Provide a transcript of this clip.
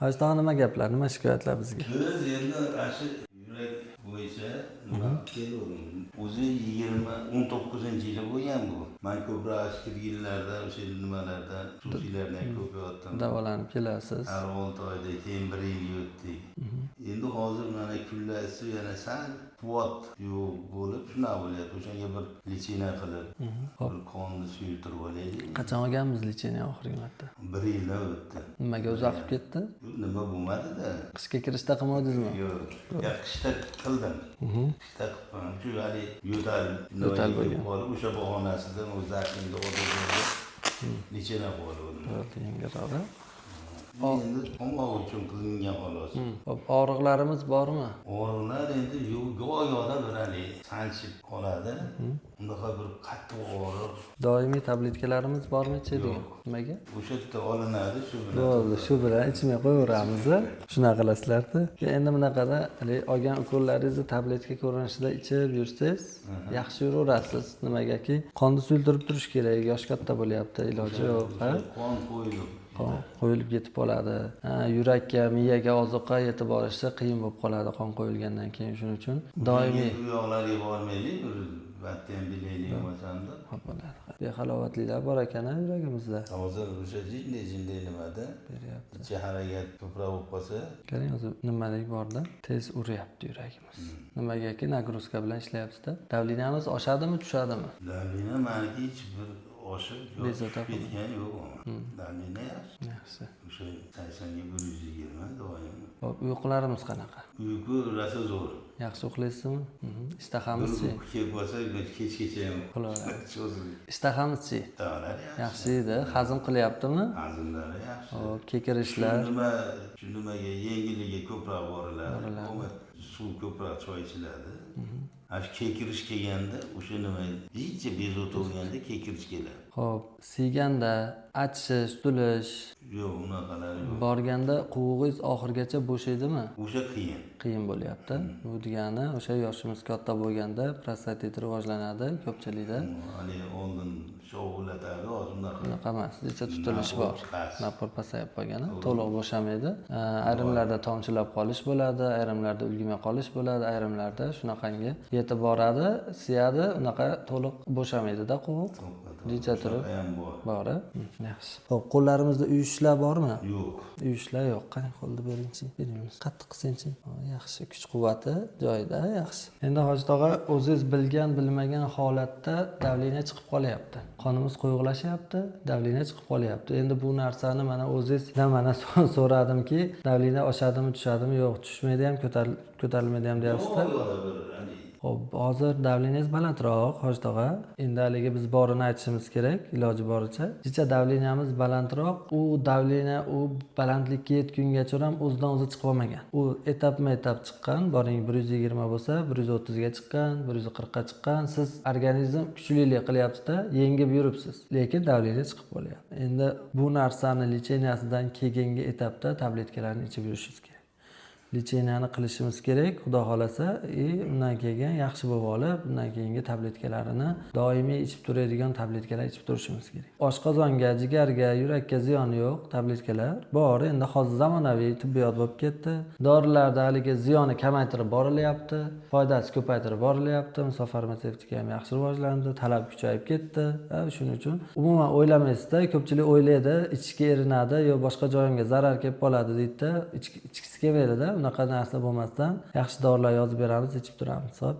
Hoji tog'a, nima gaplar, nima shikoyatlar bizga? Biz endi ana shu yurak bo'yicha nima qilib kelgandim. O'zi 19-yili bo'lgan bu. Man ko'proq kirginlarda, o'sha nimalarda, xususiylardan ko'p yotdim. Davolanib kelasiz. Har 6 oyda, keyin bir yil yotdik. Endi hozir mana kunlar isib, yana sal quvvat yo'q bo'lib, shunaqa bo'lyapti. O'shanga bir лечение qilib, bir qonni suyultirib olaylik. Qachon olganmiz лечение oxirgi marta? Bir yildan o'tdi. Nimaga uzoq qilib ketdi? Nima bo'lmadi-da. Qishga kirishda qilmadingizmi? Yo'q. Ya qishda qildim. Qishda qildim. Shu haligi yo'tal Yo'tal bo'lgan. Qolib, o'sha bahonasidan o'zi zakingda лечение qilib oldim. Bo'ldi, yengilroq. Endi tomoq uchun qilingan, xolos. Hop, og'riqlarimiz bormi? Og'riqlar endi yo'q, go'yoda bir haligi sanchib qoladi. Unaqa bir qattiq og'riq. Doimiy tabletkalarimiz bormi ichadigan? Nimaga? O'sha yerda olinadi shu bilan. Bo'ldi, shu bilan ichmay qo'yaveramiz. Shunaqa qilasizlarda. Endi bunaqada haligi olgan ukollaringizni tabletka ko'rinishida ichib yursangiz, yaxshi yuraverasiz. Nimagaki, qonni suyultirib turish kerak, yosh katta bo'lyapti, iloji yo'q, ha? Qon qo'yilib. Qon qo'yilib ketib qoladi. Ha, yurakka, miyaga ozuqa yetib borishi qiyin bo'lib qoladi qon qo'yilgandan keyin. Shuning uchun doimiy U yoqlarga bormaylik, bir marta ham bilaylik bo'lmasam-da. Hop, bo'ladi. Behalovatliklar bor ekan a yuragimizda. Hozir o'sha jinday jinday nimada Beryapti. ichi harakat ko'proq bo'lib qolsa. Qarang, hozir nimalik borda, tez uryapti yuragimiz. Nimagaki, нагрузка bilan ishlayapti-da. Давление miz oshadimi, tushadimi? Давление maniki hech bir oshib yo Bezovta tushib ketgani yo'q. Давление yaxshi. Yaxshi. O'sha 80ga 120 doim. Hop, uyqularimiz qanaqa? Uyqu rosa zo'r. Yaxshi uxlaysizmi? Bir Ishtahamizchi? uyqu kelib qolsa, kechgacha ham Uxlayveradi. cho'zilib. Ishtahamizchi? Ishtahalari yaxshi. Yaxshi edi. Hazm qilyaptimi? Hazmlari yaxshi. Hop, kekirishlar. Shu nima, shu nimaga yengilligiga ko'proq boriladi. Boriladi. Suv ko'proq, choy ichiladi. Ana shu kekirish kelganda, o'sha nima jicha bezovta bo'lganda kekirish keladi. Hop, siyganda achishish, tulish Yo'q, unaqalari yo'q. Borganda quvug'ingiz oxirigacha bo'shaydimi? O'sha qiyin. Qiyin bo'lyapti. Bu degani o'sha yoshimiz katta bo'lganda prostatit rivojlanadi ko'pchilikda. Haligi oldin shovullatadi, hozir unaqa. Unaqa emas, jicha tutilish Напор bor. Past. Напор pasayib qolgani, to'liq bo'shamaydi. Ayrimlarda tomchilab qolish bo'ladi, ayrimlarda ulgurmay qolish bo'ladi, ayrimlarda shunaqangi yetib boradi, siyadi, unaqa to'liq bo'shamaydida quvuq. Jicha turib Shunaqa ham bor. Bor, a? Yaxshi. Xo'p, qo'llarimizda uyushlar bormi? Yo'q. Uyushlar yo'q. Qani, qo'lni beringchi. Beramiz. Qattiq qilsangchi. Yaxshi, kuch quvvati joyida, yaxshi. Endi, Hoji tog'a, o'zingiz bilgan, bilmagan holatda давление chiqib qolyapti. Qonimiz quyuqlashyapti, давление chiqib qolyapti. Endi bu narsani mana o'zingizdan mana so'radimki, давление oshadimi, tushadimi? Yo'q, tushmaydi ham, ko'tarilmaydi ham deyapsizda. Yo'q, bir haligi Xo'p, hozir давление ngiz balandroq, Hoji tog'a. Endi haligi biz borini aytishimiz kerak, iloji boricha. Jicha давление miz balandroq, u давление u balandlikka yetgungacha ham o'zidan o'zi chiqib olmagan. U etapma-etap chiqqan, boring 120 bo'lsa, 130 ga chiqqan, 140 ga chiqqan. Siz organizm kuchlilik qilyapti-da, yengib yuribsiz. Lekin давление chiqib qolyapti. Endi bu narsani лечение sidan keyingi etapda tabletkalarni ichib yurishingiz kerak. Лечение ni qilishimiz kerak, xudo xohlasa, и undan keyin yaxshi bo'lib olib, undan keyingi tabletkalarini doimiy ichib turadigan tabletkalar ichib turishimiz kerak. Oshqozonga, jigarga, yurakka ziyoni yo'q tabletkalar bor. Endi hozir zamonaviy tibbiyot bo'lib ketdi, dorilarda haligi ziyoni kamaytirib borilyapti, foydasi ko'paytirib borilyapti. Misol, farmatsevtika ham yaxshi rivojlandi, talab kuchayib ketdi. Ha, shuning uchun umuman o'ylamaysizda. Ko'pchilik o'ylaydi, ichishga erinadi yo boshqa joyimga zarar kelib qoladi deydida, ichgisi kelmaydida. Unaqa narsa bo'lmasdan, yaxshi dorilar yozib beramiz, ichib turamiz. Hop.